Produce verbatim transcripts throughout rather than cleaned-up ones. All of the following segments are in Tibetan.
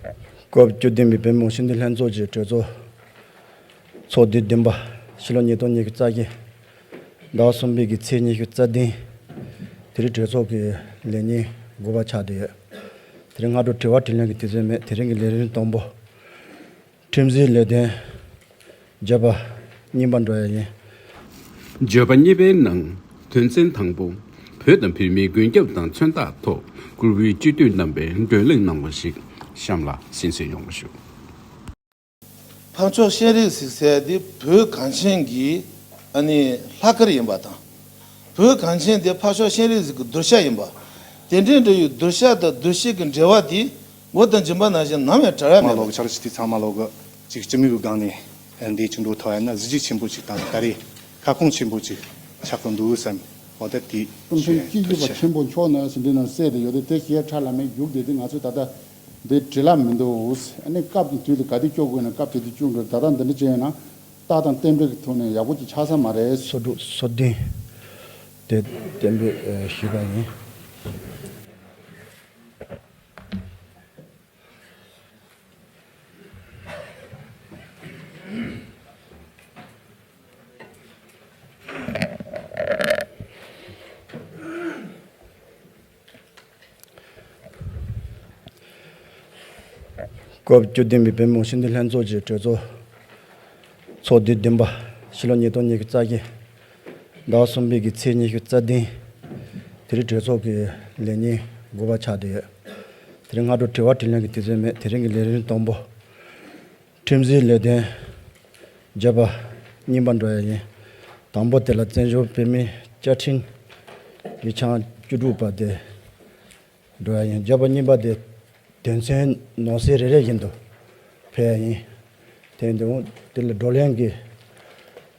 སྐབས་བཅུ་བདུན་པའི་བོད་མི་མང་སྤྱི་འཐུས་ལྷན་ཚོགས་ཀྱི་གྲོས་ཚོགས་ཚོགས་དུས་བདུན་པ། ཕྱི་ལོ་ཉིས་སྟོང་ཉི་ཤུ་རྩ་བརྒྱད་ཟླ་བ་གསུམ་པའི་གི་ཚེས་ཉི་ཤུ་རྩ་བདུན། དེ་རིང་གྲོས་ཚོགས་ཀྱི་ལས་ཉིན་དགུ་པ་ཆགས་བསྡད་ཡོད། དེ་རིང་སྔ་དྲོ་དྲི་བ་དྲིས་ལན་གྱི་དུས་ཚོད་མེད། དེ་རིང་གི་ལས་རིམ་དང་པོ། ཁྲིམས་བཟོའི་ལས་དོན་བརྗོད་པ་གཉིས་པ་འགྲོ་ཡ་ཡིན། བརྗོད་པ་གཉིས་པའི་ནང་དོན་ཚན་དང་པོ། བོད་དང་བོད་མིའི་མགོན་སྐྱབས་དང་མཚོན་རྟགས་ཐོག་བཀུར་འོས་སྤྱི་འཐུས་རྣམ་པས་བགྲོ་གླེང་གནང་བ་ཞིག་གཤམ་ལ་གསན་གཟིགས་ཡོང་བ་ཞུ། ཕར་ཕྱོགས་ཤེས་རིག་ཟིག་ཟེར་དེ་བོད་གངས་ཅན་གྱི་ཨ་ནི་ལྷག་དཀར་ཡིན་པ་དང་། བོད་གངས་ཅན་དེ་ཕར་ཕྱོགས་ཤེས་རིག་ཟིག་གི་གདུལ་བྱ་ཡིན་པ། དེ་འདྲའི་འདྲ་བའི་གདུལ་བྱ་དང་གདུལ་བྱེད་ཀྱི་འབྲེལ་བ་དེ་འོ་དང་སྦྱིན་པ་ནང་བཞིན་ནམ་ཡང་བྲལ་ཡ་མ་མེད་ལོག་པ། ཆར་ཅི་ཐི་ཚང་མ་ལོག་གི་ཅིག་སྤྱི་མོས་ཀྱི་སྒང་ནས་འདི་ཆུ་འགྲོ་ཐོ་ཡ་ན་གཟི་བརྗིད་ཆེན་པོ་ཅིག་དང་ད་རེས་ཁ་སྐོང་ཆེན་པོ་ཅིག་ཆགས་ཀྱི་འདུག་བསམ། འོ་ད་དེ་སྟོང་ཐུན་སྐྱིད་ཤོད་པ་ཆེན་པོ་མཆོག་ན་ཟིན་འདི་ན་སྲས་དེ་ཡོད་དེ་དེ་ཞེས་ཁྲ་ལ་མེད་རྒྱུག་དེ་དེ་ང་ཚོས་ད་ལྟ་འདི་བྲིས་ལ་མི་འདུག་ཨ་ནི་སྐབས་ཀྱི་དུས་དེ་ག་དུས་སྐྱོ་དགོས་ན་སྐབས་དེ་དུས་སྐྱོ་དགོས། ད་ལྟ་འདི་འདྲ་བྱས་ན་རྟགས་དང་རྟེན་འབྲེལ་གྱི་ཐོག་ནས་ཡག་པོ་ཅིག་ཆགས་ས་མ་རེད། སོ་དྲུག་སོ་བདུན་དེ་གཏན་འབེབས་ཞུས་པ་ཡིན། སྐབས་བཅུ་བདུན་པའི་བོད་མི་མང་སྤྱི་འཐུས་ལྷན་ཚོགས་ཀྱི་གྲོས་ཚོགས་ཚོགས་དུས་བདུན་པ། ཕྱི་ལོ་ཉིས་སྟོང་ཉི་ཤུ་རྩ་བརྒྱད་ཟླ་བ་གསུམ་པའི་གི་ཚེས་ཉི་ཤུ་རྩ་བདུན། དེ་རིང་གྲོས་ཚོགས་ཀྱི་ལས་ཉིན་དགུ་པ་ཆགས་བསྡད་ཡོད། དེ་རིང་སྔ་དྲོ་དྲི་བ་དྲིས་ལན་གྱི་དུས་ཚོད་མེད། དེ་རིང་གི་ལས་རིམ་དང་པོ། ཁྲིམས་བཟོའི་ལས་དོན་བརྗོད་པ་གཉིས་པ་འགྲོ་ཡ་ཡིན། དང་པོ་དེ་ལ་བཙན་བྱོལ་བོད་མིའི་བཅའ་ཁྲིམས་ཀྱི་ཆ་བཅུ་དྲུག་པ་དེ་འགྲོ་ཡ་ཡིན། བརྗོད་པ་གཉིས་པ་དེ་དོན་ཚན་ནང་གསེས་རེ་རེ་བཞིན་དུ་ཕེབས་ཡ་ཡིན། དེ་ཡིན་དུས་དེ་ལ་བགྲོ་གླེང་གི་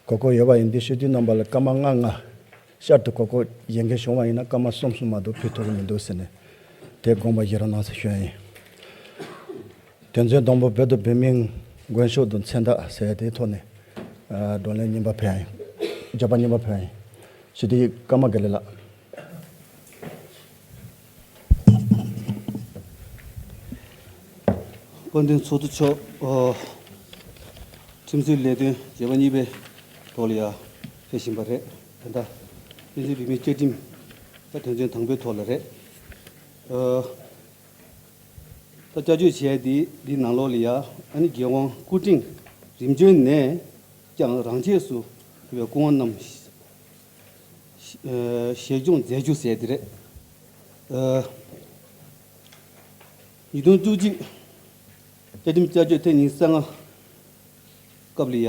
གོ་སྐབས་ཡོད་པ་ཡིན་དུས་སྤྱི་འཐུས་རྣམ་པ་ལ་སྐར་མ་ལྔ་ལྔ་ཤར་དུ་གོ་སྐབས་ཡན་གྱི་བྱུང་བ་ཡིན་ན་སྐར་མ་གསུམ་གསུམ་མ་གཏོགས་ཕུལ་ཐུབ་ཀྱི་མི་འདུག་ཟེར་ནས་དེ་དགོངས་པ་བཞེས་རོགས་གནང་ཟེར་ཞུ་ཡ་ཡིན། དོན་ཚན་དང་པོ་བོད་དང་བོད་མིའི་མགོན་སྐྱབས་དང་མཚོན་རྟགས་ཟེར་དེའི་ཐོག་ནས་ཨ་བགྲོ་གླེང་གཉིས་པ་ཕེབས་ཡིན། བརྗོད་པ་གཉིས་པ་ཕེབས་ཡིན། སྤྱི་འཐུས་ཀརྨ་དགེ་ལེགས་ལགས། དཔལ་ལྡན་ཚོགས་གཙོ་མཆོག་ཨོ། ཁྲིམས་བཟོའི་ལས་དོན་བརྗོད་པ་གཉིས་པའི་ཐོག་ལ་ཡ་ཕེབས་བཞིན་པ་རེད། ད་ལྟ་བསྟན་འཛིན་བོད་མིའི་བཅའ་ཁྲིམས་ད་དོན་ཚན་དང་པོའི་ཐོག་ལ་རེད། ཨོ། ད་བསྐྱར་བཅོས་བྱས་ཏེ་འདི་ནང་ལོགས་ལ་ཡ་ཨ་ནི་རྒྱལ་དབང་སྐུ་ཕྲེང་རིམ་བྱོན་ནས་ཀྱང་རང་ཆས་སུ་ཕུལ་བའི་སྐུ་དབང་རྣམས་ཨ་བཞེས་སྐྱོང་མཛད་རྒྱུ་ཟེར་དེ་རེད། ཨ་ཉིས་སྟོང་བཅུ་གཅིག་བཅའ་ཁྲིམས་བསྐྱར་བཅོས་ཐེངས་ཉི་ཤུ་རྩ་ལྔ་སྐབས་ལ་ཡ།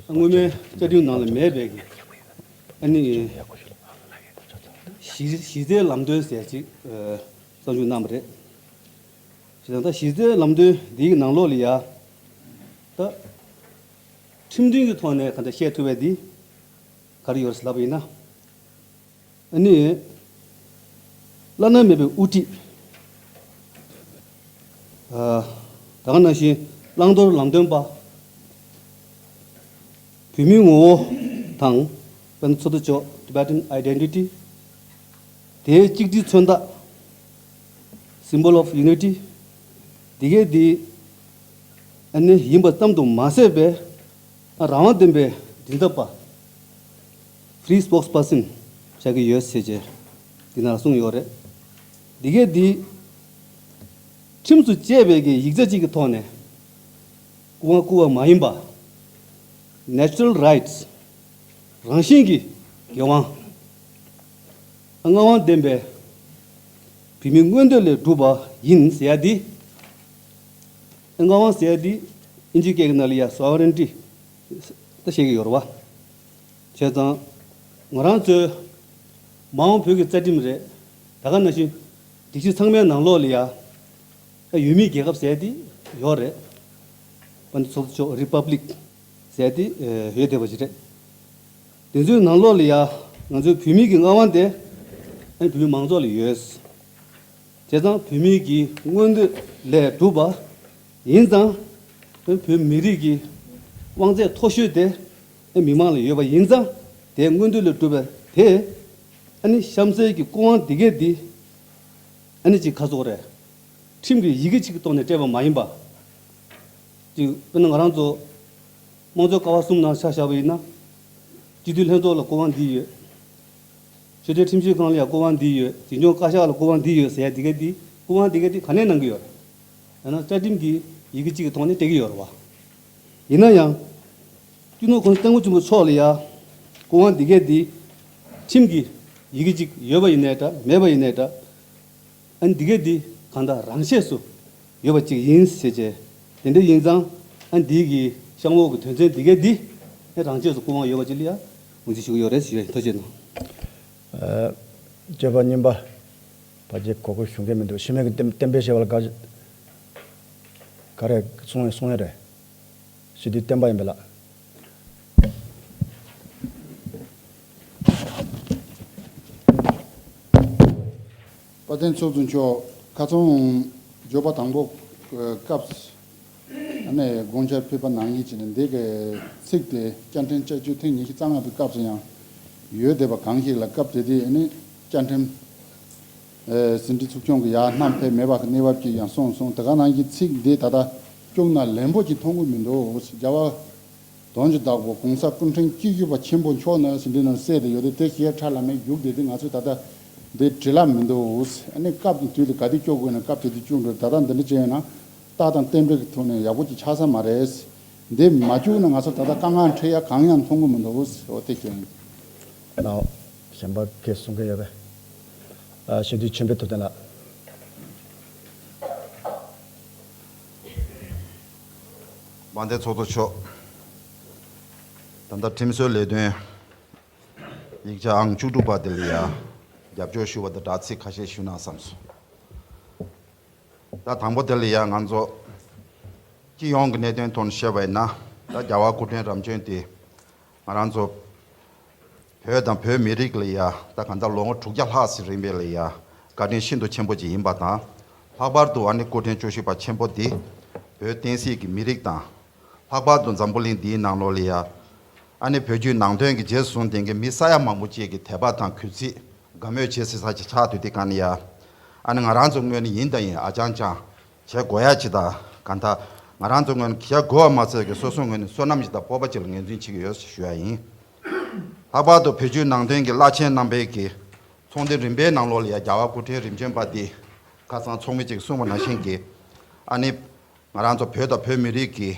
སྔོན་མའི་བཅའ་ཁྲིམས་ནང་ལ་མེད་པའི་གི་ཨ་ནི་གཞི་གཞི་རྩའི་ལམ་སྟོན་ཟེར་ཅིག་ཨ་གསར་འཇུག་གནང་བ་རེད། བྱས་ཙང་ད་གཞི་རྩའི་ལམ་སྟོན་འདིའི་གི་ནང་ལོགས་ལ་ཡ། ད་ཁྲིམས་མཐུན་གྱི་ཐོག་ནས་ག་འདྲ་བཤད་ཐུབ་པ་འདི་ག་རེ་ཡོད་རེད་ཟེར་ལབ་པ་ཡིན་ན། ཨ་ནི། བླ་ན་མེད་པའི་དབུ་ཁྲིད། ཨ་ད་ག་ནང་བཞིན་བླང་དོར་ལམ་སྟོན་པ། བོད་མིའི་ངོ་བོ་དང་། དཔལ་ལྡན་ཚོགས་གཙོ་མཆོག Tibetan Identity། དེའི་གཅིག་སྒྲིལ་མཚོན་རྟགས། Symbol of Unity། འདི་གས་འདི་ཨ་ནི་ཡིན་པ་ཙམ་དུ་མ་ཟད་པའི། རང་དབང་ལྡན་པའི་མགྲིན་ཚབ་པ། Free Spokesperson བྱ་གི་ཡོད་ཟེར་བྱས་འདི་ནང་གསུངས་ཡོད་རེད། འདི་གས་འདི་ཁྲིམས་སུ་བཅས་པའི་གི་ཡིག་ཆ་གཅིག་གི་ཐོག་ནས་སྐུ་དབང་བསྐུར་བ་མ་ཡིན་པ། Natural Rights རང་བཞིན་གྱི་འགན་དབང་མངའ་དབང་ལྡན་པའི་བོད་མིའི་མངོན་འདོད་ལས་གྲུབ་པ་ཡིན་ཟེར་ཡ་འདི། མངའ་དབང་ཟེར་ཡ་འདི་ཨིན་ཇི་སྐད་ཀྱི་ནང་ལ་ཡ་Sovereignty ད་བཤད་ཀྱི་ཡོད་རེད་བ། བྱས་ཙང་ང་རང་ཚོའི་མ་འོངས་བོད་ཀྱི་རྩ་ཁྲིམས་རེད། ད་ག་ནང་བཞིན་སྒྲིག་གཞི་ཚང་མའི་ནང་ལོགས་ལ་ཡ་ཡུལ་མིའི་རྒྱལ་ཁབ་ཟེར་ཡ་འདི་ཡོད་རེད། དཔལ་ལྡན་ཚོགས་གཙོ་མཆོག་Republic ཟེར་ཡ་འདི་ཡོད་བསྡད་པ་ཞིག་རེད། དེ་ཚོའི་ནང་ལོགས་ལ་ཡ་ང་ཚོའི་བོད་མི་གི་མངའ་དབང་དེ་ཨ་ནི་བོད་མི་མང་ཚོགས་ལ་ཡོད། བྱས་ཙང་བོད་མི་གི་མངོན་འདོད་ལས་གྲུབ་པ་ཡིན་ཙང་། བོད་མི་རིགས་ཀྱི་དབང་ཚད་མཐོ་ཤོས་དེ་མི་མང་ལ་ཡོད་པ་ཡིན་ཙང་། དེའི་མངོན་འདོད་ལས་གྲུབ་པ་དེ་ཨ་ནི་གཤམ་གསལ་གྱི་སྐུ་དབང་འདི་གས་འདི་ཨ་ནི་ཅིག་ཁ་སོག་རེད། ཁྲིམས་ཀྱི་ཡི་གེ་གཅིག་གི་ཐོག་ནས་སྤྲད་པ་མ་ཡིན་པ། ཅིག་དཔེར་ན་ང་རང་ཚོ་དམངས་གཙོའི་ཀ་བ་གསུམ་ནང་ཆ་བཞག་པ་ཡིན་ན། སྤྱི་འཐུས་ལྷན་ཚོགས་ལ་སྐུ་དབང་འདི་ཡོད། ཆོས་དད་ཁྲིམས་ཞིབ་ཁང་ལ་ཡང་སྐུ་དབང་འདི་ཡོད། འཛིན་སྐྱོང་བཀའ་ཤག་ལ་སྐུ་དབང་འདི་ཡོད་ཟེར་ཡ་འདི་ག་འདི་སྐུ་དབང་འདི་ག་འདི་ག་ནས་གནང་གི་ཡོད་རེད། ཡང་ན་རྩ་ཁྲིམས་ཀྱི་ཡི་གེ་གཅིག་གི་ཐོག་ནས་སྤྲད་ཀྱི་ཡོད་རེད་བ། ཡིན་ན་ཡང་། སྤྱི་ནོར་༸གོང་ས་༸སྐྱབས་མགོན་ཆེན་པོ་མཆོག་ལ་ཡ། སྐུ་དབང་འདི་ག་འདི། ཁྲིམས་ཀྱི་ཡི་གེ་གཅིག་ཡོད་པ་ཡིན་ནའི་འདྲ་མེད་པ་ཡིན་ནའི་འདྲ། ཨ་ནི་འདི་ག་འདི་གང་ལྟར་རང་ཆས་སུ་ཡོད་པ་གཅིག་ཡིན་ཟེར་བྱས། དེ་འདྲ་ཡིན་ཙང་ཨ་ནི་འདི་གི་གཤམ་འོག་གི་དོན་ཚན་འདི་ག་འདི་ཨ་རང་ཆས་སུ་སྐུ་དབང་ཡོད་པ་གཅིག་ལ་ཡ་ངོས་འཛིན་ཞུ་གི་ཡོད་རེད་ཞུ་ཡ་ཡིན། ཐུགས་རྗེ་གནང་། ཨ། སྤྱོད་པ་གཉིས་པ། ཕལ་ཆེར་གོ་སྐབས་ཞུ་མཁན་མི་འདུག་ཤི་མེད་ཀྱི་གཏན་གཏན་འབེབས་བྱས་པ་ལ་ག་ག་རེ་གསུང་ཡ་གསུང་ཡ་རེད། ཞི་བདེའི་བསྟན་པ་ཡིན་པས་ལགས། དཔལ་ལྡན་ཚོགས་གཙོ་མཆོག་ཁ་སང་འབྱོར་པ་དང་པོ་སྐབས་ཨ་ནི་དགོངས་འཆར་ཕུལ་བ་ནང་བཞིན་བྱས་ནས་འདི་གི་ཚིག་དེ་བཅའ་ཁྲིམས་བསྐྱར་བཅོས་ཐེངས་ཉི་ཤུ་རྩ་ལྔ་པའི་སྐབས་སུ་ཡང་ཡོད་བསྡད་པ་གང་ཞིག་ལ་སྐབས་དེ་དུས་ཨ་ནི་བཅའ་ཁྲིམས་ཨ་ཟིན་བྲིས་ཚུགས་ཆུང་གི་ཡར་བསྣམས་ཕེབས་མེད་པ་གི་གནས་བབ་ཅིག་ཡང་གསུངས་སོང་། དེ་ག་ནང་བཞིན་ཚིག་འདི་ད་ལྟ་སྐྱོང་ན་ལན་པོ་ཅིག་མཐོང་གི་མི་འདུག་རྒྱལ་བ་དོན་གྱི་བདག་པོ་གོང་ས་སྐུ་ཕྲེང་བཅུ་བཞི་པ་ཆེན་པོ་མཆོག་ནི་ཟིན་བྲིས་ནང་གསལ་ཏེ་ཡོད་དེ། དེ་ཞེ་ཁྲ་ལམ་མེ་བརྒྱུགས་བསྡད་དེ་ང་ཚོས་ད་ལྟ་འདི་བྲིས་ལ་མི་འདུག་ཨ་ནི་སྐབས་དེ་དུས་ལ་ག་དུས་སྐྱོ་དགོས་ན་སྐབས་དེ་དུས་སྐྱོང་འགྲོ། ད་ལྟ་འདི་འདྲ་བྱས་ན་རྟགས་དང་བརྟན་པོའི་ཐོག་ནས་ཡག་པོ་ཅིག་ཆགས་ས་མ་རེད། འདི་མ་བཅུག་ན་ང་ཚོ་ད་ལྟ་དཀའ་ངལ་འཕྲད་ཡ་གང་ཡང་མཐོང་གི་མི་འདུག་འོ་དེ་ཞུ་ཡིན། ལའོ། གཞན་པ་གས་གསུང་མཁན་ཡོད་པས། ཨ། ཞི་བདེའི་ཆོས་འཕེལ་ཐུབ་བསྟན་ལགས། དཔལ་ལྡན་ཚོགས་གཙོ་མཆོག་ད་ལྟ་ཁྲིམས་བཟོའི་ལས་དོན་ཡིག་ཆ་ཨང་བཅུ་དྲུག་པ་དེ་ལ་ཡ་རྒྱབ་སྐྱོར་ཞུ་བ་དང་སྦྲགས་ཚིག་ཁ་ཤས་ཞུ་ན་བསམ་སོང་། ད་དང་པོ་དེ་ལ་ཡ་ང་ཚོ་སྤྱི་ཡོངས་ཀྱི་གནད་དོན་ཐོག་ནས་བཤད་པ་ཡིན་ན། ད་རྒྱལ་བ་སྐུ་ཕྲེང་རབ་བྱུང་དེ་ང་རང་ཚོ་བོད་དང་བོད་མི་རིགས་ལ་ཡ་ད་གང་ལྟར་ལོ་ངོ་དྲུག་བརྒྱ་ལྷག་ཙམ་རིང་པའི་ལ་ཡ་བཀའ་དྲིན་ཤིན་ཏུ་ཆེན་པོ་ཅིག་ཡིན་པ་དང་། ལྷག་པར་དུ་ཨ་ནི་སྐུ་ཕྲེང་བཅུ་བཞི་པ་ཆེན་པོ་འདི་བོད་བསྟན་སྲིད་ཀྱི་མི་རིགས་དང་། ལྷག་པར་དུ་འཛམ་བུ་གླིང་འདིའི་ནང་ལོགས་ལ་ཡ་ཨ་ནི་བོད་བརྒྱུད་ནང་བསྟན་གྱི་རྗེས་སུ་བཟུང་བསྡད་མཁན་མི་ས་ཡ་མང་པོ་ཅིག་གི་དད་པ་དང་གུས་བརྩི་དགའ་མོས་བྱེད་སྲིད་ས་ཅིག་ཆགས་དུས་དེ་ག་ནས་ཡ། ཨ་ནི་ང་རང་ཚོ་ངོས་ནས་ཡིན་དང་ཡིན་ཨ་ཅང་ཅང་བྱེད་དགོས་ཡ་ཅིག་དང་། གང་ལྟར་ང་རང་ཚོ་ངོས་ནས་བྱེད་དགོས་པ་མ་ཚད་ཀྱི་སོ་སོ་ངོས་ནས་བསོད་ནམས་ཅིག་དང་སྤོབས་པ་ཅིག་ལ་ངོས་འཛིན་བྱེད་ཀྱི་ཡོད་ཞུ་ཡ་ཡིན། ལྷག་པར་དུ་བོད་བརྒྱུད་ནང་བསྟན་གྱི་བླ་ཆེན་རྣམ་པའི་གི་ཚོགས་འདུ་རིམ་པའི་ནང་ལོགས་ལ་ཡ་རྒྱལ་བ་སྐུ་ཕྲེང་རིམ་བྱོན་པ་འདི་ཁ་སང་ཚོགས་མི་ཅིག་གསུངས་པ་ནང་བཞིན་གྱི་ཨ་ནི་ང་རང་ཚོ་བོད་དང་བོད་མི་རིགས་ཀྱི་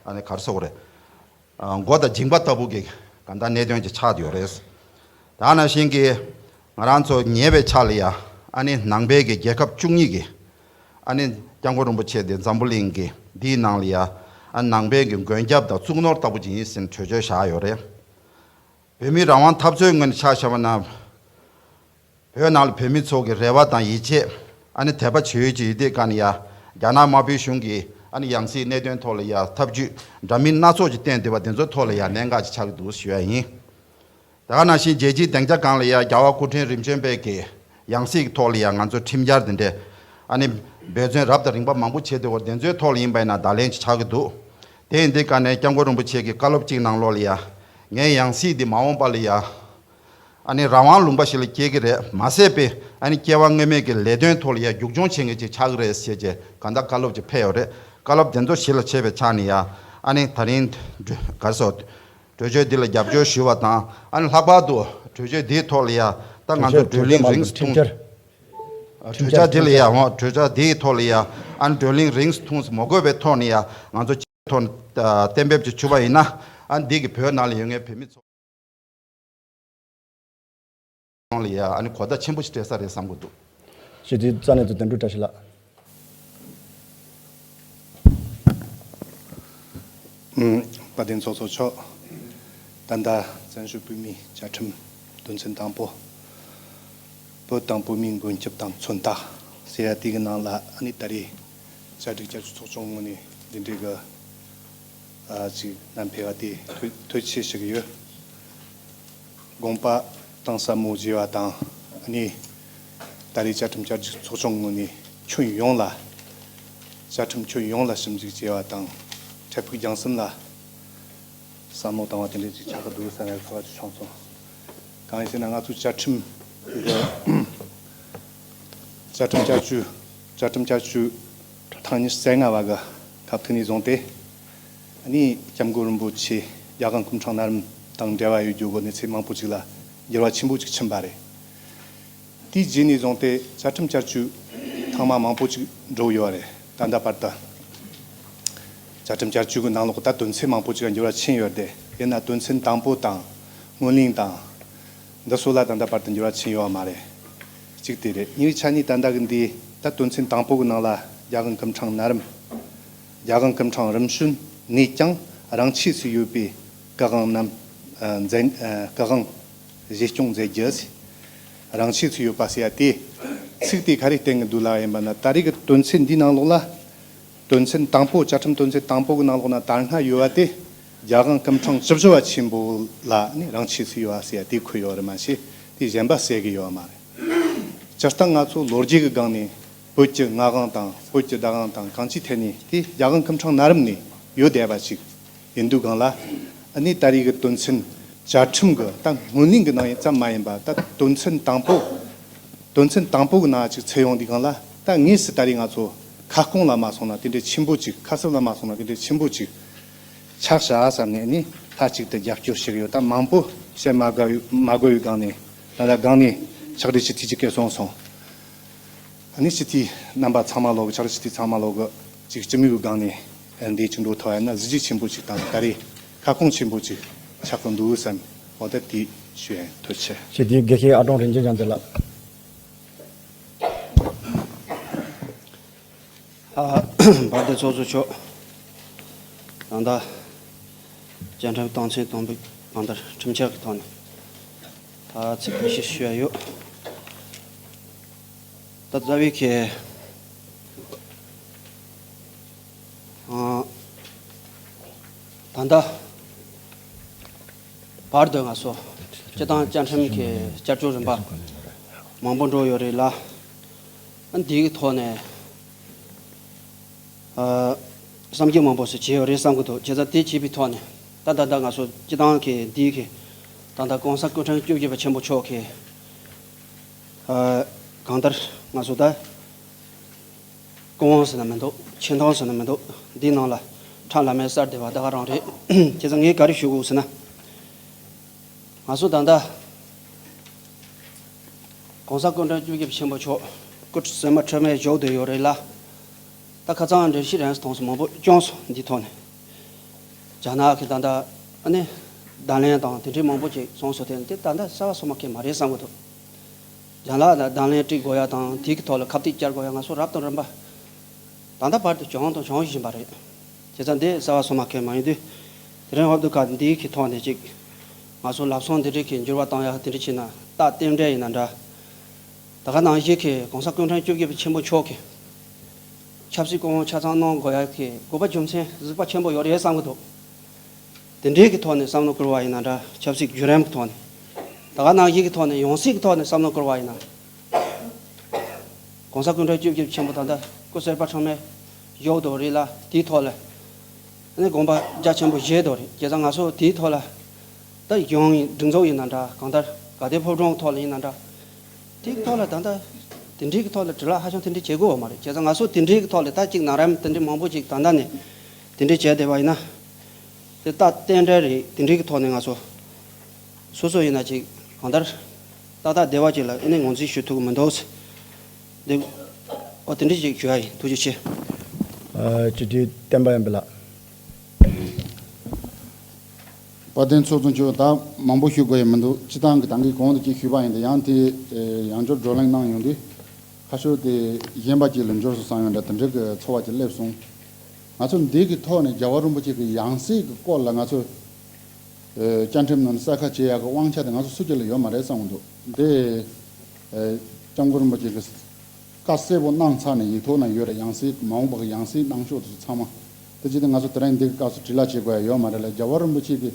ཨ་ནི་ག་རེ་ཟེར་དགོས་རེད། ཨ། མགོ་དང་མཇིང་པ་ལྟ་བུ་གི་གང་ལྟར་གནད་དོན་ཅིག་ཆགས་ཡོད་རེད། ད་ནང་བཞིན་གྱི་ང་རང་ཚོ་ཉེ་བའི་ཆར་ལ་ཡ་ཨ་ནི་ནང་པའི་གི་རྒྱལ་ཁབ་བཅུ་གཉིས་ཀྱི་ཨ་ནི་སྐྱབས་མགོན་རིན་པོ་ཆེ་དེ་འཛམ་བུ་གླིང་གི་འདིའི་ནང་ལ་ཡ་ཨ་ནང་པའི་གི་མགོན་སྐྱབས་དང་གཙུག་ནོར་ལྟ་བུ་ཅིག་ཡིན་ཟེར་ནས་གྲོས་ཆོད་བཞག་ཡོད་རེད། བོད་མིའི་རང་དབང་འཐབ་རྩོད་ངོས་ནས་ཆ་བཞག་པ་ན། བོད་ནང་ལ་བོད་མི་ཚོ་གི་རེ་བ་དང་ཡིད་ཆེས་ཨ་ནི་དད་པ་བྱེད་ཡུལ་གྱི་ཡུལ་དེ་ག་ནས་ཡ་རྒྱ་ནག་དམར་པོའི་གཞུང་གིས་ཨ་ནི་ཡང་སྲིད་གནད་དོན་ཐོག་ལ་ཡ་ཐབས་ཇུས་འདྲ་མིན་སྣ་ཚོགས་ཀྱིས་བསྟན་བསྡད་པ་དེ་ཚོའི་ཐོག་ལ་ཡ་གནད་འགག་ཅིག་ཆགས་ཀྱི་འདུག་ཞུ་ཡ་ཡིན། ད་ག་ནང་བཞིན་རྒྱལ་སྤྱིའི་སྡིངས་ཆ་སྒང་ལ་ཡ་རྒྱལ་བ་སྐུ་ཕྲེང་རིམ་བྱོན་པའི་གི་ཡང་སྲིད་ཀྱི་ཐོག་ལ་ཡ་ང་ཚོ་ཁྲིམས་འཆར་དེ་འདྲས་ཨ་ནི་འབད་བརྩོན་རབ་དང་རིམ་པ་མང་པོ་བྱས་ཏེ་འོ་དེ་ཚོའི་ཐོག་ལ་ཡིན་པ་ཡིན་ན་བརྡ་ལན་ཅིག་ཆགས་ཀྱི་འདུག་དེ་ཡིན་དུས་ག་ནས་སྐྱབས་མགོན་རིན་པོ་ཆེ་གི་བཀའ་སློབ་གཅིག་ནང་ལོགས་ལ་ཡ། ངའི་ཡང་སྲིད་འདི་མ་འོངས་པ་ལ་ཡ། ཨ་ནི་རང་དབང་ལུང་པ་ཞིག་ལ་སྐྱེལ་གྱི་རེད་མ་ཟད་པའི་ཨ་ནི་སྐྱེ་བ་སྔོན་མའི་གི་ལས་དོན་ཐོག་ལ་ཡ་རྒྱུག་མཆོང་བྱེད་མཁན་ཅིག་ཆགས་ཀྱི་རེད་ཟེར་བྱས་གང་ལྟར་བཀའ་སློབ་ཅིག་ཕེབས་ཡོད་རེད། བཀའ་སློབ་དེ་ཚོ་གཞི་ལ་བྱས་པའི་ཆ་ནས་ཡ། ཨ་ནི་ད་རིང་ག་རེ་ཟེར། གྲོས་ཆོད་འདི་ལ་རྒྱབ་སྐྱོར་ཞུ་བ་དང་ཨ་ནི་ལྷག་པར་དུ་གྲོས་ཆོད་འདིའི་ཐོག་ལ་ཡ་ད་ང་ཚོ་གྲོས་ཆོད་བགྲོ་གླེང་གྲོས་ཆོད་རིང་མ་ཐུང་། ཁྲིམས་འཆར། གྲོས་འཆར་འདི་ལ་ཡ་འོ་གྲོས་འཆར་འདིའི་ཐོག་ལ་ཡ་ཨ་ནི་བགྲོ་གླེང་རིང་ཐུང་མ་དགོས་པའི་ཐོག་ནས་ཡ་ང་ཚོ་སྤྱི་ཐོག་ནས་གཏན་འབེབས་ཅིག་བྱུང་བ་ཡིན་ན་ཨ་ནི་འདི་གི་བོད་ནང་ལ་ཡོད་མཁན་བོད་མི་ཚོ་ལ་ཡ་ཨ་ནི་གོ་བརྡ་ཆེན་པོ་ཞིག་སྤྲད་ས་རེད་བསམ་གྱི་འདུག་ཞུ་དུས་རྩ་ནས་དུ་དོན་གྲུབ་བཀྲ་ཤིས་ལགས། ཨུམ། དཔལ་ལྡན་ཚོགས་གཙོ་མཆོག་ད་ལྟ་བཙན་བྱོལ་བོད་མིའི་བཅའ་ཁྲིམས་དོན་ཚན་དང་པོ། བོད་དང་བོད་མིའི་མགོན་སྐྱབས་དང་མཚོན་རྟགས་ཟེར་ཡ་དེ་གི་ནང་ལ་ཨ་ནི་ད་རེས་བཅའ་སྒྲིག་བསྐྱར་བཅོས་ཚོགས་ཆུང་ངོས་ནས་འདི་འདྲའི་གི་ཨ་ཅིག་བསྣམས་ཕེབས་པ་དེ་ཐུགས་ཐུགས་རྗེ་ཆེ་ཞུ་གི་ཡོད། དགོངས་པ་གཏིང་ཟབ་མོ་བཞེས་པ་དང་ཨ་ནི་ད་རེས་བཅའ་ཁྲིམས་བསྐྱར་བཅོས་ཚོགས་ཆུང་ངོས་ནས་ཁྱོན་ཡོངས་ལ་བཅའ་ཁྲིམས་ཁྱོན་ཡོངས་ལ་ཞིབ་འཇུག་བྱས་པ་དང་འཕྲལ་ཕུགས་རྒྱང་གསུམ་ལ་བསམ་བློ་བཏང་བ་དེ་འདྲ་ཅིག་ཆགས་ཀྱི་འདུག་བསམ་ཡ་ཚོར་བ་ཅིག་བྱུང་སོང་། གང་ཡིན་ཟེར་ན་ང་ཚོའི་བཅའ་ཁྲིམས་འདི་བཅའ་ཁྲིམས་བསྐྱར་བཅོས་བཅའ་ཁྲིམས་བསྐྱར་བཅོས་ ཉི་ཤུ་རྩ་ལྔ་བ་གི་སྐབས་དེ་ནས་བཟུང་སྟེ། ཨ་ནི་སྐྱབས་མགོན་རིན་པོ་ཆེ་རྒྱལ་དབང་སྐུ་ཕྲེང་ནད་རིམས་དང་འབྲེལ་བ་ཡོད་རྒྱུ་གི་གནས་ཚུལ་མང་པོ་ཅིག་ལ་འགྱུར་བ་ཆེན་པོ་ཅིག་ཕྱིན་པ་རེད། དེའི་རྗེས་ནས་བཟུང་སྟེ་བཅའ་ཁྲིམས་བསྐྱར་བཅོས་ཐེངས་མ་མང་པོ་ཅིག་འགྲོ་ཡོད་རེད། ད་ལྟ་བར་དུ་བཅའ་ཁྲིམས་བསྐྱར་བཅོས་ཀྱི་ནང་ལོགས་ད་དོན་ཚན་མང་པོ་ཅིག་འགྱུར་བ་ཕྱིན་ཡོད་དེ། ཡིན་ན་དོན་ཚན་དང་པོ་དང་སྔོན་གླེང་དང་འདི་སོགས་ལ་ད་ལྟ་བར་དུ་འགྱུར་བ་ཕྱིན་ཡོད་མ་རེད། གཅིག་དེ་རེད། གཉིས་ཆ་ནས་ད་ལྟ་གི་འདི་ད་དོན་ཚན་དང་པོ་གི་ནང་ལ་རྒྱལ་དབང་སྐུ་ཕྲེང་ནད་རིམས། རྒྱལ་དབང་སྐུ་ཕྲེང་རིམ་བྱོན་ནས་ཀྱང་རང་ཆས་སུ་ཡོད་པའི་བཀའ་དབང་རྣམས་ཨ་མཛད་ཨ་བཀའ་དབང་གཞི་སྐྱོང་མཛད་རྒྱུ། རང་ཆས་སུ་ཡོད་པ་ཟེར་ཡ་དེ་ཚིག་དེ་ག་རེ་བསྟན་གི་འདུག་ལབ་ཡིན་པ་ན། ད་རེས་ཀྱི་དོན་ཚན་འདིའི་ནང་ལོགས་ལ། དོན་ཚན་དང་པོ། བཅའ་ཁྲིམས་དོན་ཚན་དང་པོ་གི་ནང་ལོགས་ན་ད་སྔ་ཡོད་པ་དེ་རྒྱལ་དབང་སྐུ་ཕྲེང་བཅུ་བཞི་བ་ཆེན་པོ་ལ་ནི་རང་ཆས་སུ་ཡོད་པ་ཟེར་ཡ་དེ་འཁོད་ཡོད་རེད། མ་གཞི་དེ་གཞན་པ་ཟེར་གི་ཡོད་མ་རེད། སྤྱིར་བཏང་ང་ཚོ་ལོ་རྒྱུས་ཀྱི་སྒང་ནས་བོད་ཀྱི་མངའ་དབང་དང་བོད་ཀྱི་བདག་དབང་དང་གང་ཅིའི་ཐད་ནས་དེ་རྒྱལ་དབང་སྐུ་ཕྲེང་ནད་རིམས་ནས་ཡོད་བསྡད་པ་ཅིག་ཡིན་དུས་སྒང་ལ། ཨ་ནི་ད་རེས་ཀྱི་དོན་ཚན་བཅའ་ཁྲིམས་ཀྱི་ད་སྔོན་གླེང་གི་ནང་ཡིན་ཙམ་མ་ཡིན་པ། ད་དོན་ཚན་དང་པོ། དོན་ཚན་དང་པོ་གི་ནང་ཅིག་ཚུད་ཡོང་དུས་སྒང་ལ། ད་དངོས་སུ་ད་རེས་ང་ཚོ་ཁ་སྐོང་ལ་མ་སོང་ན་དེ་འདྲའི་ཆེན་པོ་ཅིག་ཁ་གསབ་ལ་མ་སོང་ན་དེ་འདྲའི་ཆེན་པོ་ཅིག་ཆགས་བཞག་བསམ་ནས་ནི་མཐའ་གཅིག་ཏུ་རྒྱབ་སྐྱོར་བྱེད་ཀྱི་ཡོད། ད་མང་པོ་བཤད་མ་དགོས་མ་དགོས་པའི་སྒང་ནས། ད་ལྟ་སྒང་ནས་ཕྱག་བྲིས་སྤྱི་འཐུས་ཅིག་གིས་གསུངས་སོང་། ཨ་ནི་སྤྱི་འཐུས་རྣམ་པ་ཚང་མ་ལོག་གི། ཕྱག་བྲིས་སྤྱི་འཐུས་ཚང་མ་ལོག་གི་ཅིག་སྤྱི་མོས་ཀྱི་སྒང་ནས་འདི་ཅིག་འགྲོ་ཐུབ་པ་ཡིན་ན་གཟི་བརྗིད་ཆེན་པོ་ཅིག་དང་། ད་རེས་ཁ་སྐོང་ཆེན་པོ་ཅིག་ཆགས་ཀྱི་འདུག་བསམ། འོ་ད་དེ་ཞུ་ཡ་ཡིན། ཐུགས་རྗེ་ཆེ། ཞེས་དེའི་དགེ་བཤེས་ཨ་ཀྲོང་རིན་ཆེན་ལགས་འདི་ལ། ཨ། དཔལ་ལྡན་ཚོགས་གཙོ་མཆོག་ད་ལྟ་བཅའ་ཁྲིམས་སྟངས་འཛིན་དང་པོའི་གང་ལྟར་ཁྲིམས་འཆར་གྱི་ཐོག་ནས་ད་ཚིག་ཁ་ཤས་ཞུ་ཡ་ཡོད། ད་རྩ་བའི་གི། ཨ། ད་ལྟ་བར་དུ་ང་ཚོ་སྤྱི་བཏང་བཅའ་ཁྲིམས་ཀྱི་བསྐྱར་བཅོས་རིམ་པ་མང་པོ་འགྲོ་ཡོད་རེད་ལ། ཨ། འདིའི་ཐོག་ནས། ཨ། བསམ་གྱིས་མི་ཁྱབ་པ་ཞིག་བྱས་ཡོད་རེད་བསམ་གྱི་འདུག་བྱས་ཙང་དེ་བྱས་པའི་ཐོག་ནས་ད་ད་ལྟ་ང་ཚོ་སྤྱི་བཏང་གི་འདིའི་གི་ད་ལྟ་གོང་ས་སྐུ་ཕྲེང་བཅུ་བཞི་པ་ཆེན་པོ་མཆོག་གི། ཨ། གང་ལྟར་ང་ཚོ་ད་སྐུ་དབང་ཟེར་ན་མི་འདུག་ཆེ་མཐོང་ཟེར་ན་མི་འདུག་འདིའི་ནང་ལ་ཁྲ་ལམ་མེ་གསར་བསྡད་པ་ད་ག་རང་རེད། བྱས་ཙང་ངས་ག་རེ་ཞུ་དགོས་ཟེར་ན། ང་ཚོ་ད་ལྟ་གོང་ས་སྐུ་ཕྲེང་བཅུ་བཞི་པ་ཆེན་པོ་མཆོག་སྐུ་ཚེ་མ་ཁྲི་མེད་བཞུགས་བསྡད་ཡོད་རེད་ལ། ད་ཁ་སང་འགྲེལ་བཤད་རན་སོང་སོང་མང་པོ་བྱུང་སོང་འདིའི་ཐོག་ནས། རྒྱ་ནག་གི་ད་ལྟ་ཨ་ནི་བརྡ་ལན་དང་དེ་འདྲའི་མང་པོ་ཅིག་སོང་སོང་དེ་དེ་ད་ལྟ་གསར་བ་སོ་མ་གས་མ་རེད་བསམ་གི་འདུག་རྒྱ་ནག་ལ་བརྡ་ལན་སྤྲད་དགོས་ཡ་དང་དེའི་ཐོག་ལ་ཁ་གཏད་བཅར་དགོས་ཡ་ང་ཚོ་རབ་དང་རིམ་པ་ད་ལྟ་བར་དུ་བྱུང་དང་བྱུང་བཞིན་པ་རེད། བྱས་ཙང་འདི་གསར་བ་སོ་མ་གས་མ་ཡིན་དུས། དེ་རིང་ཧོབ་ཏུ་ཁ་འདིའི་གི་ཐོག་ནས་ཅིག་ང་ཚོ་ལབ་སོང་འདི་འདྲའི་གི་འགྱུར་བ་བཏང་ཡ་དེ་འདྲ་བྱས་ན་རྟགས་རྟེན་འབྲེལ་ཡིན་ན་འདྲ། ད་ག་ནང་བཞིན་གྱི་གོང་ས་སྐུ་ཕྲེང་བཅུ་བཞི་པ་ཆེན་པོ་མཆོག་གིས་ཆབ་སྲིད་སྐུ་དབང་ཆ་ཚང་གནང་དགོས་ཡ་གི་དགོས་པ་རྒྱུ་མཚན་གཟིགས་པ་ཆེན་པོ་ཡོད་རེད་བསམ་གི་འདུག་དེ་འདྲའི་གི་ཐོག་ནས་བསམ་བློ་འཁོར་བ་ཡིན་ན་འདྲ། ཆབ་སྲིད་བརྒྱུད་རིམ་གི་ཐོག་ནས། ད་ག་ནང་བཞིན་གི་ཐོག་ནས་ཡང་སྲིད་གི་ཐོག་ནས་བསམ་བློ་འཁོར་བ་ཡིན་ན། གོང་ས་སྐུ་ཕྲེང་བཅུ་བཞི་པ་ཆེན་པོ་ད་ལྟ་སྐུ་ཚེ་ཕར་འགྱངས་མེད་བཞུགས་བསྡད་རེད་ལ། དེའི་ཐོག་ལ་ནི་དགོངས་པ་རྒྱ་ཆེན་པོ་བཞེས་བསྡད་རེད། བྱས་ཙང་ང་ཚོ་དེའི་ཐོག་ལ་ད་གཞུང་གི་སྒྲིག་འཛུགས་ཡིན་ན་འདྲ། གང་ལྟར་དགའ་ལྡན་ཕོ་བྲང་གི་ཐོག་ལ་ཡིན་ན་འདྲ། དེའི་ཐོག་ལ་ད་ལྟ་དེ་འདྲའི་གི་ཐོག་ལ་དྲི་ལན་ཧ་ཅང་དེ་འདྲའི་བྱེད་དགོས་པ་མ་རེད། བྱས་ཙང་ང་ཚོ་དེ་འདྲའི་གི་ཐོག་ལ་ད་ཅིག་ནང་རམ་དེ་འདྲའི་མང་པོ་ཅིག་ད་ལྟ་ནས་དེ་འདྲའི་བྱས་བསྡད་པ་ཡིན་ན། དེ་རྟགས་རྟེན་འབྲེལ་རེད། དེ་འདྲའི་གི་ཐོག་ནས་ང་ཚོ་སོ་སོ་ཡིན་ན་ཅིག་གང་ལྟར་ཏག་ཏག་བདེ་བ་ཅིག་ལ་ཨེ་ནས་ངོས་འཛིན་ཞུ་ཐུབ་ཀྱི་མི་འདུག་ཟེར། འདི་ཨོ་དེ་འདྲ་ཅིག་ཞུ་ཡ་ཡིན། ཐུགས་རྗེ་ཆེ། ཨ། སྤྱི་འཐུས་བསྟན་པ་ཡར་འཕེལ་ལགས། དཔལ་ལྡན་ཚོགས་གཙོ་མཆོག་ད་མང་པོ་ཞུ་དགོས་ཡ་མི་འདུག་སྤྱི་བཏང་གི་ད་གིན་གོང་དུ་ཅིག་ཞུས་པ་ཡིན། ད་ཡང་དེ་ཡང་བསྐྱར་བགྲོ་གླེང་གནང་ཡོང་དུས། ཁ་ཕྱོགས་དེ་གཞན་པ་ཅིག་ལ་འབྱོར་སོང་བསམ་ཡོད་འདྲ། དེ་འདྲ་གི་ཚོར་བ་ཅིག་སླེབས་སོང་། ང་ཚོ་འདི་གི་ཐོག་ནས་རྒྱལ་བ་རིན་པོ་ཆེ་གི་ཡང་སྲིད་ཀྱི་སྐོར་ལ་ང་ཚོ་ཨེ་བཅའ་ཁྲིམས་ནང་གསལ་ཁ་བྱེད་ཡག་གི་དབང་ཆ་དེ་ང་ཚོ་སུ་གཅིག་ལ་ཡོད་མ་རེད་བསམ་གི་འདུག་འདི་ཨེ་སྐྱབས་མགོན་རིན་པོ་ཆེ་གི་བཀའ་གསལ་པོ་གནང་ཚར་ནས་ཡིག་ཐོག་ན་ཡོད་རེད། ཡང་སྲིད་མ་འོངས་པ་གི་ཡང་སྲིད་གནང་ཕྱོགས་དེ་ཚོ་ཚང་མ། དེ་བྱས་ཏེ་ང་ཚོ་དེ་རིང་འདི་གི་སྐབས་སུ་དྲིལ་བསྒྲགས་བྱེད་དགོས་ཡ་ཡོད་མ་རེད་ལ། རྒྱལ་བ་རིན་པོ་ཆེ་གིས་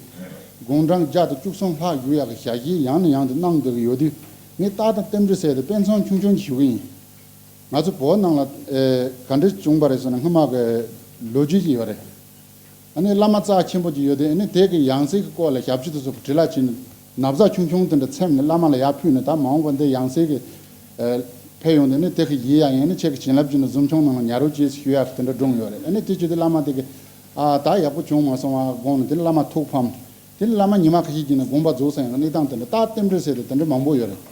དགུང་གྲངས་བརྒྱ་དང་བཅུ་གསུམ་ལྷག་བཞུགས་ཡག་གི་ཞལ་བཞེས་ཡང་ནས་ཡང་དུ་གནང་བསྡད་ཀྱི་ཡོད་དུས། ངས་ཏག་ཏག་རྟེན་འབྲེལ་ཟེར་ཏེ་དཔེ་མཚོན་ཆུང་ཆུང་ཞིག་ཞུ་གི་ཡིན། ང་ཚོ་བོད་ནང་ལ་ཨེ་ག་འདྲ་བྱུང་བ་རེད་ཟེར་ན། སྔོན་མ་གི་ལོ་རྒྱུས་ཅིག་ཡོད་རེད། ཨ་ནི་བླ་མ་རྩ་ཆེན་པོ་ཅིག་ཡོད་དུས། ཨ་ནི་དེ་གི་ཡང་སྲིད་ཀྱི་སྐོར་ལ་ཞབས་ཕྱི་དེ་ཚོ་དྲིལ་བསྒྲགས་བྱས་ནས། ན་བཟའ་ཆུང་ཆུང་དེ་འདྲ་འཚེམ་ནས་བླ་མ་ལ་ཡར་ཕུལ་ནས། ད་མ་འོངས་པ་འདི་ཡང་སྲིད་ཀྱི་ཨེ་ ཕེབས་ཡོང་དུས་ནི་དེ་གི་ཡིད་ཡ་ཡིན་ནི་ཁྱེད་ཀྱི་བྱིན་རླབས་ཀྱིས་ནི་གཟིམ་ཆུང་ནང་ལ་ཉལ་རོགས་གྱིས་ཞུ་ཡ་དེ་འདྲ་བསྒྲུངས་ཡོད་རེད། ཨ་ནི་དེ་བྱེད་དུས་བླ་མ་དེ་གི་ཨ་ད་ཡག་པོ་བྱུང་མ་སོང་བ་དགོངས་ནས་དེ་ནི་བླ་མ་ཐུགས་ཕམ། དེ་ནི་བླ་མ་ཉི་མ་ཁ་ཤས་ཀྱིས་ནི་དགོངས་པ་རྫོགས་ས་ཡང་གནས་སྟངས་དེ་འདྲ་ད་རྟེན་འབྲེལ་ཟེར་ཏེ་དེ་འདྲ་མང་པོ་ཡོད་རེད།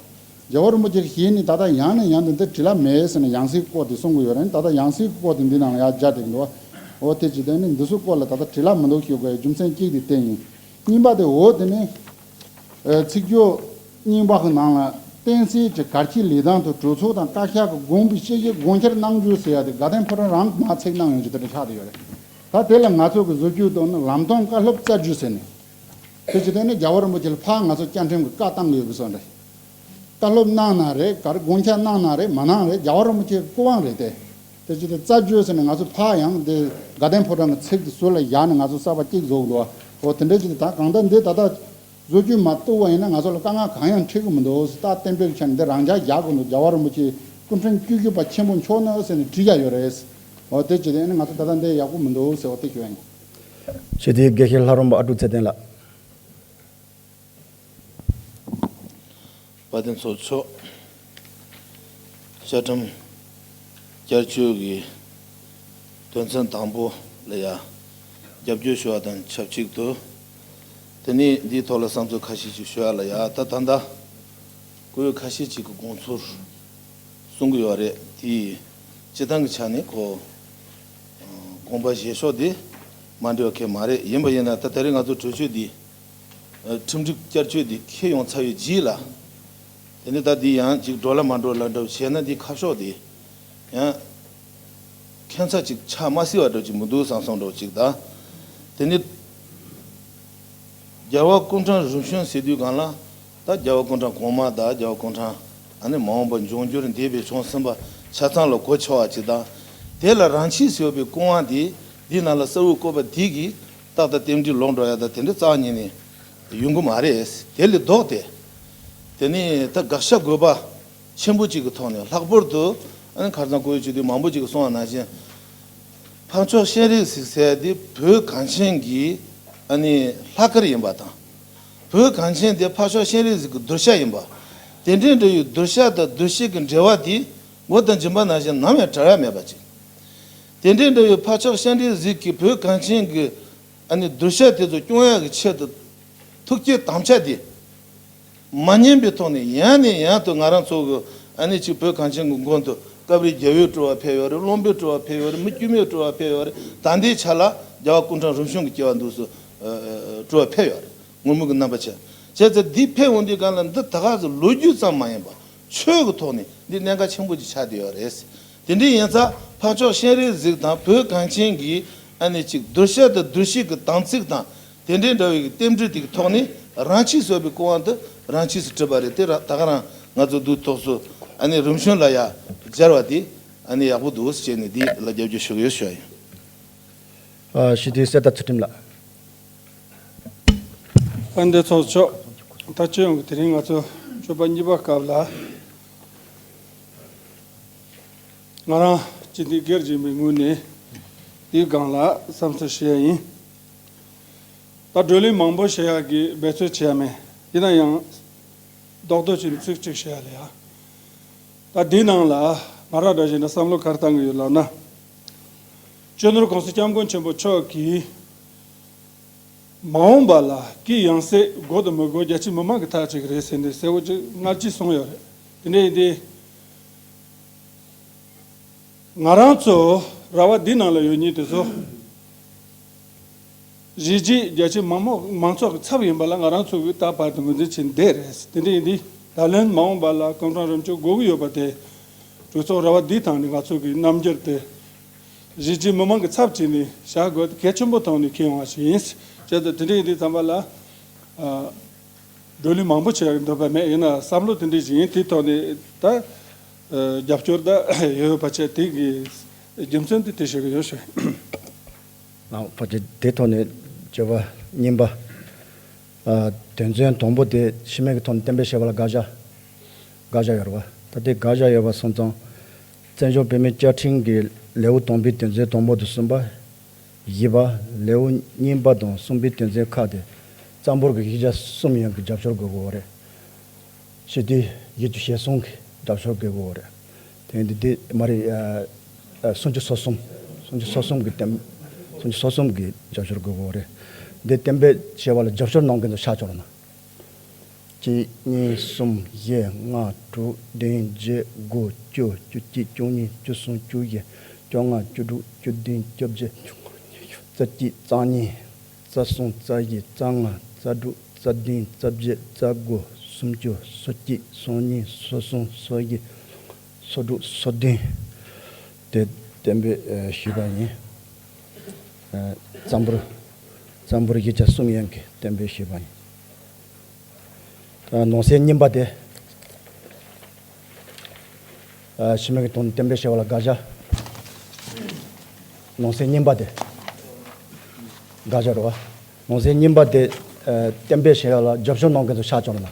རྒྱལ་བ་རིན་པོ་ཆེ་གི་ཞལ་ནས་ད་ལྟ་ཡང་ནས་ཡང་དུ་འདི་བྲིས་ལ་མེད་ཟེར་ནས་ཡང་སྲིད་སྐོར་དེ་གསུང་གི་ཡོད་རེད། ད་ལྟ་ཡང་སྲིད་སྐོར་དེ་འདི་ནང་ལ་ཡར་སྦྱར་བསྡད་ཀྱི་འདུག་འོ་དེ་བྱེད་དུས་ནི་འདི་ཚོ་སྐོར་ལ་ད་ལྟ་བྲིས་ལ་མི་འདུག་ཞུ་དགོས་རྒྱུ་མཚན་གཅིག་དེ་དེ་ཡིན། གཉིས་པ་དེ་འོ་དེ་ནི། ཨ་ཚིག་སྦྱོར་རྙིང་པ་གི་ནང་ལ་བསྟན་སྲིད་ཀྱི་གར་གྱི་ལས་སྟངས་དང་གྲོས་ཚོགས་དང་བཀའ་ཤག་གི་དགོངས་པའི་བཤད་རྒྱུ་དགོངས་འཆར་གནང་རྒྱུ་ཟེར་ཡ་དེ་དགའ་ལྡན་ཕོ་བྲང་རང་གི་མ་ཚིག་གནང་ཡོང་རྒྱུ་དེ་འདྲ་ཆགས་བསྡད་ཡོད་རེད། ད་དེ་ལ་ང་ཚོ་གི་བཟོ་བཅོས་དང་ནི་ལམ་སྟོན་བཀའ་སློབ་རྩ་རྒྱུས་ཟེར་ནས། དེ་བྱེད་དུས་ནི་རྒྱལ་བ་རིན་པོ་ཆེ་ལ་ཕར་ང་ཚོ་བཅའ་ཁྲིམས་ཀྱི་བཀའ་བཏང་གི་ཡོད་པའི་བཟོ་འདྲ། བཀའ་སློབ་གནང་ན་རེད། ག་རེ་དགོངས་འཆར་གནང་ན་རེད། མ་གནང་རེད། རྒྱལ་བ་རིན་པོ་ཆེའི་སྐུ་དབང་རེད་དེ། དེ་བྱེད་དུས་རྩ་རྒྱུས་ཟེར་ནས་ང་ཚོ་ཕར་ཡང་དེ་དགའ་ལྡན་ཕོ་བྲང་གི་ཚིག་དེ་ཟུར་ལ་བཞག་ནས་ང་ཚོ་གསར་པ་གཅིག་བཟོ་གི་འདུག་འོ་དེ་འདྲ་བྱེད་དུས་ད་གང་ལྟར་འདི་ད་ལྟ་བཟོ་བཅོས་མ་གཏུགས་པ་ཡིན་ན་ང་ཚོ་ལ་དཀའ་ངལ་གང་ཡང་འཕྲད་ཀྱི་མི་འདུག་ད་གཏན་འབེབས་ཆ་ནས་འདི་རང་འཇགས་རྒྱག་དགོས་འདུག་རྒྱལ་བ་རིན་པོ་ཆེ་སྐུ་ཕྲེང་བཅུ་བཞི་པ་ཆེན་པོ་མཆོག་ནི་ཟེར་ནས་བྲིས་བཞག་ཡོད་རེད། འོ་དེ་བྱེད་དུས་ནི་ང་ཚོ་ད་ལྟ་འདི་ཡག་པོ་མི་འདུག་ཟེར་བ་དེ་ཞུ་ཡ་ཡིན། ཞུ་དེ་དགེ་བཤེས་ལྷ་རམས་པ་ཨ་ཀྲུག་ཚེ་བརྟན་ལགས། དཔལ་ལྡན་ཚོགས་གཙོ་མཆོག་བཅའ་ཁྲིམས་བསྐྱར་བཅོས་ཀྱི་དོན་ཚན་དང་པོ་ལ་ཡ་རྒྱབ་སྐྱོར་ཞུ་བ་དང་ཆབས་ཅིག་ཏུ། དེ་ནས་འདིའི་ཐོག་ལ་བསམ་ཚུལ་ཁ་ཤས་ཅིག་ཞུ་ཡ་ལ་ཡ་ད་ད་ལྟ་སྐུ་ཡོད་ཁ་ཤས་ཅིག་གི་དགོངས་ཚུལ་གསུང་གི་ཡོད་རེད། དེ་སྤྱི་བཏང་གི་ཆ་ནས་ཁོ་དགོངས་པ་བཞེས་ཕྱོགས་དེ་མ་འདྲ་བ་གང་ཡང་མ་རེད། ཡིན་པ་ཡིན་ན་ད་ད་རེས་ང་ཚོ་གྲོས་ཆོད་འདི། ཁྲིམས་སྒྲིག་བསྐྱར་བཅོས་འདི་འཁེལ་ཡོང་ཚར་བའི་རྗེས་ལ། དེ་ནས་ད་འདི་ཡང་ཅིག་འགྲོ་ལ་མ་འགྲོ་ལ་འདྲ་བོ་བྱས་ན་འདི་ཁ་ཕྱོགས་འདི་ཡང་ཁྱད་མཚར་ཅིག་ཆགས་མ་སྲིད་པ་འདྲ་ཅིག་མི་འདུག་བསམ་བསམ་འདྲ་བོ་ཅིག་དང་། དེ་ནས་རྒྱལ་བ་སྐུ་ཕྲེང་རིམ་བྱོན་ཟེར་དུས་སྒང་ལ་ད་རྒྱལ་བ་སྐུ་ཕྲེང་གོང་མ་དང་རྒྱལ་བ་སྐུ་ཕྲེང་ཨ་ནི་མ་འོངས་པ་འབྱུང་འགྱུར་འདས་པའི་བྱུང་ཟིན་པ་ཆ་ཚང་ལ་གོ་ཆོད་པ་ཅིག་དང་། དེ་ལ་རང་ཆས་ཟེར་བའི་སྐུ་དབང་འདི་འདི་ནང་ལ་གསལ་བོ་བཀོད་པ་འདི་གིས་ཏག་ཏག་རྟེན་འབྲེལ་ལོག་འགྲོ་ཡ་ད་དེ་འདྲ་རྩ་བ་ཉིད་ནས། ཡོང་གི་མ་རེད། དེ་ལས་ལྡོག་སྟེ། དེ་ནི་ད་དགག་བྱ་དགོས་པ་ཆེན་པོ་གཅིག་གི་ཐོག་ནས་ལྷག་པར་དུ་ཨ་ནི་ཁ་སང་སྐུ་ཡོད་སྤྱི་འཐུས་མང་པོ་ཅིག་གིས་གསུངས་པ་ནང་བཞིན། འཕགས་མཆོག་སྤྱན་རས་གཟིགས་ཟེར་དེ་བོད་གངས་ཅན་གྱི་ཨ་ནི་ལྷག་དཀར་ཡིན་པ་དང་། བོད་གངས་ཅན་དེ་འཕགས་མཆོག་སྤྱན་རས་གཟིགས་ཀྱི་གདུལ་བྱ་ཡིན་པ། དེ་འདྲའི་འདྲ་བའི་གདུལ་བྱ་དང་གདུལ་བྱེད་ཀྱི་འབྲེལ་བ་དེ་མགོ་དང་མཇུག་མ་ནང་བཞིན་ནམ་ཡང་བྲལ་ཡ་མེད་པ་ཅིག་དེ་འདྲའི་འདྲ་བའི་འཕགས་མཆོག་སྤྱན་རས་གཟིགས་ཀྱིས་བོད་གངས་ཅན་གྱི་ཨ་ནི་གདུལ་བྱ་དེ་ཚོ་སྐྱོང་ཡག་གི་ཆེད་དུ་ཐུགས་བསྐྱེད་དམ་བཅའ་དེ་མ་ཉམས་པའི་ཐོག་ནས་ཡང་ནས་ཡང་དུ་ང་རང་ཚོ་གི་ཨ་ནི་ཅིག་བོད་གངས་ཅན་གྱི་མགོན་དུ་སྐབས་རེ་རྒྱལ་བའི་སྤྲུལ་བ་ཕེབས་ཡོད་རེད། བློན་པོའི་སྤྲུལ་བ་ཕེབས་ཡོད་རེད། མི་དཀྱུས་མའི་སྤྲུལ་བ་ཕེབས་ཡོད་རེད། ད་ལྟའི་ཆ་ལ་རྒྱལ་བ་སྐུ་ཕྲེང་རིམ་བྱོན་གྱི་སྐྱེ་བ་འདུག་སུ་སྤྲུལ་བ་ཕེབས་ཡོད་རེད། ངུར་སྨྲིག་གི་རྣམ་པ་ཅན། བྱས་ཙང་འདི་ཕེབས་འོང་དུས་སྒང་ལ་འདི་ད་ག་ཟེ་ལོ་རྒྱུས་ཙམ་མ་ཡིན་པ་ཆོས་ཀྱི་ཐོག་ནས་འདི་གནད་འགག་ཆེན་པོ་ཅིག་ཆགས་བསྡད་ཡོད་རེད། དེ་འདྲ་ཡིན་ཙང་འཕགས་མཆོག་སྤྱན་རས་གཟིགས་དང་བོད་གངས་ཅན་གྱི་ཨ་ནི་ཅིག་གདུལ་བྱ་དང་གདུལ་བྱེད་ཀྱི་དམ་ཚིག་དང་དེ་འདྲའི་འདྲ་བའི་རྟེན་འབྲེལ་དེ་གི་ཐོག་ནས་རང་ཆས་ཟེར་བའི་སྐུ་དབང་དུ་རང་ཆས་སུ་གྲུབ་པ་རེད། དེ་ར་ད་ག་རང་ང་ཚོ་འདུག་ཐོག་སུ་ཨ་ནི་རིམ་བྱོན་ལ་ཡ་སྦྱར་བ་དེ་ཨ་ནི་ཡག་པོ་འདུག་ཟེར་ནས་འདི་ལ་རྒྱབ་སྐྱོར་ཞུ་གི་ཡོད་ཞུ་བ་ཡིན། ཨ་ཞི་བདེ་གསེར་རྟ་ཚུལ་ཁྲིམས་ལགས། དཔལ་ལྡན་ཚོགས་གཙོ་མཆོག་ད་སྤྱི་ཡོངས་ཀྱི་དེ་རིང་ང་ཚོ་སྤྱོད་པ་གཉིས་པ་སྐབས་ལ་ང་རང་སྤྱི་འཐུས་སྒེར་ཡིན་པའི་ངོས་ནས་དེའི་སྒང་ལ་བསམ་ཚུལ་ཞུ་ཡ་ཡིན། ད་བགྲོ་གླེང་མང་པོ་བྱེད་ཡག་གི་འབད་རྩོལ་བྱེད་ཡ་མེད། ཡིན་ན་ཡང་རྡོག་རྡོག་ཅིག་ཚིག་གཅིག་བཤད་ཡ་ལ་ཡ། ད་འདིའི་ནང་ལ་ང་རང་འདྲ་བྱས་ན་བསམ་བློ་ག་རེ་བཏང་གི་ཡོད་ལབ་ན། སྤྱི་ནོར་༸གོང་ས་༸སྐྱབས་མགོན་ཆེན་པོ་མཆོག་གིས་མ་འོངས་པ་ལ་གུ་ཡངས་སྲིད་དགོས་དང་མི་དགོས་རྒྱ་ཆེ་མི་དམངས་ཀྱི་ཐག་བཅད་ཀྱི་རེད་ཟེར་ནས་གསལ་བོ་ཅིག་སྔ་ཕྱི་གསུངས་ཡོད་རེད། དེ་འདྲ་ཡིན་དུས། ང་རང་ཚོ་ར་བ་འདི་ནང་ལ་ཡོད་མཁན་དེ་ཚོ་གཞིས་བྱེས་རྒྱ་ཆེ་མང་མོ་མང་ཚོགས་ཀྱི་ཚབ་ཡིན་པ་ལ་ང་རང་ཚོ་གིས་ད་བར་དུ་ངོས་འཛིན་བྱས་བསྡད་རེད། དེ་འདྲ་ཡིན་དུས་ད་ལན་མ་འོངས་པ་ལ་སྐུ་ཕྲེང་རིམ་བྱོན་དགོས་ཀྱི་ཡོད་པ་དེ་གྲོས་ཚོགས་ར་བ་འདིའི་ཐང་ནས་ང་ཚོ་གི་རྣམ་འགྱུར་དེ་གཞིས་བྱེས་མི་མང་གི་ཚབ་བྱས་ནས་བྱ་དགོས་དེ་གལ་ཆེན་པོ་ཐོག་ནས་འཁེལ་ཡོང་བ་ཞིག་ཡིན། བྱས་ཙང་དེ་འདྲ་ཡིན་དུས་ཙམ་པ་ལ་ཨ། བགྲོ་གླེང་མང་པོ་བྱེད་ཡག་འདོད་པ་མེད། ཡིན་ན་བསམ་བློ་དེ་འདྲ་ཞིག་ཡིན། དེའི་ཐོག་ནས་ད་རྒྱབ་སྐྱོར་ད་ཡོད་པ་བྱས། དེ་གི་རྒྱུ་མཚན་དེ་དེ་བཤད་གི་ཡོད་ཞུ། ལགས་ཕལ་ཆེར་དེའི་ཐོག་ནས་བརྗོད་པ་གཉིས་པ། ཨ་དོན་ཚན་དང་པོ་དེ་ཕྱི་མིག་གི་ཐོག་ནས་གཏན་འབེབས་བྱས་པ་ལ་དགག་བྱ་དགག་བྱ་ཡོད་རེད་བ། ད་དེ་དགག་བྱ་ཡོད་པ་སོང་ཙང་བཙན་བྱོལ་བོད་མིའི་བཅའ་ཁྲིམས་ཀྱི་ལེའུ་དང་པོའི་དོན་ཚན་དང་པོ་དེ་གསུམ་པ། བཞི་པ། ལེའུ་གཉིས་པ་དང་གསུམ་པའི་དོན་ཚན་ཁག་དེ་རྩ་འབོར་གྱི་བཞི་ཆ་གསུམ་ཡན་གྱི་རྒྱབ་སྐྱོར་དགོས་ཀྱི་ཡོད་རེད། སྤྱི་འཐུས་བཞི་བཅུ་ཞེ་གསུམ་གྱི་རྒྱབ་སྐྱོར་དགོས་ཀྱི་ཡོད་རེད། དེ་འདི་འདི་མ་རེད། ཨ་ཨ་སུམ་ཅུ་སོ་གསུམ། སུམ་ཅུ་སོ་གསུམ་གི་བསྟན། སུམ་ཅུ་སོ་གསུམ་གི་རྒྱབ་སྐྱོར་དགོས་གོ་རེད། འདི་བསྟན་པའི་བྱ་བ་ལ་རྒྱབ་སྐྱོར་གནང་མཁན་ཚོ་ཤ་ཅོར་ན། གཅིག་གཉིས་གསུམ་བཞི་ལྔ་དྲུག་བདུན་བརྒྱད་དགུ་བཅུ་བཅུ་གཅིག་བཅུ་གཉིས་བཅུ་གསུམ་བཅུ་བཞི་བཅོ་ལྔ་བཅུ་དྲུག་བཅུ་བདུན་བཅོ་བརྒྱད་བཅུ་དགུ་ཉི་ཤུ་རྩ་གཅིག་རྩ་གཉིས་རྩ་གསུམ་རྩ་བཞི་རྩ་ལྔ་རྩ་དྲུག་རྩ་བདུན་རྩ་བརྒྱད་རྩ་དགུ་སུམ་ཅུ་སོ་གཅིག་སོ་གཉིས་སོ་གསུམ་སོ་བཞི་སོ་དྲུག་སོ་བདུན། དེ་བསྟན་པའི་ཨ་ཞུས་པ་ཡིན། ཨ་བཙན་པོར་བཙན་པོར་ཡིག་ཆ་གསུམ་ཡན་གྱི་བསྟན་པའི་ཞུས་པ་ཡིན། ཨ་ནང་གསེས་གཉིས་པ་དེ། ཨ་ཕྱི་མིག་གི་དོན་བསྟན་པའི་བྱ་བ་ལ་དགག་བྱ། ནང་གསེས་གཉིས་པ་དེ། དགག་བྱ་རེད་བ། ནང་གསེས་གཉིས་པ་དེ། ཨ་བསྟན་པའི་བྱ་བ་ལ་རྒྱབ་སྐྱོར་གནང་མཁན་ཚོ་ཤ་ཅོར་ན།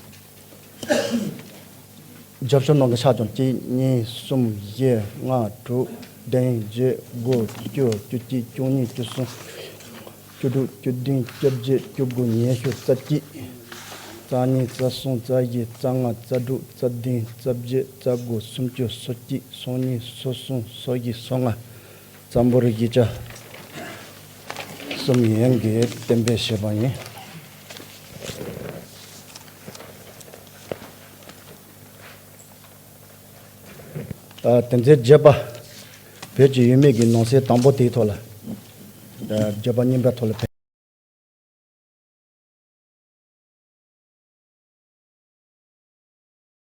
རྒྱབ་སྐྱོར་གནང་མཁན་ཤ་ཅོར་གཅིག་གཉིས་གསུམ་བཞི་ལྔ་དྲུག་བདུན་བརྒྱད་དགུ་བཅུ་བཅུ་གཅིག་བཅུ་གཉིས་བཅུ་གསུམ། བཅུ་དྲུག་བཅུ་བདུན་བཅོ་བརྒྱད་བཅུ་དགུ་ཉི་ཤུ་རྩ་གཅིག་རྩ་གཉིས་རྩ་གསུམ་རྩ་བཞི་རྩ་ལྔ་རྩ་དྲུག་རྩ་བདུན་རྩ་བརྒྱད་རྩ་དགུ་སུམ་ཅུ་སོ་གཅིག་སོ་གཉིས་སོ་གསུམ་སོ་བཞི་སོ་ལྔ། བཙན་པོར་ཡིག་ཆ་གསུམ་ཡན་གྱི་བསྟན་པའི་བྱ་བ་ཡིན། ཨ་དེ་ཚེ་བརྒྱད་པ། བོད་ཀྱི་ཡུལ་མིའི་ནང་གསེས་དང་པོ་དེའི་ཐོག་ལ། ཨ་བརྒྱད་པ་གཉིས་པའི་ཐོག་ལ།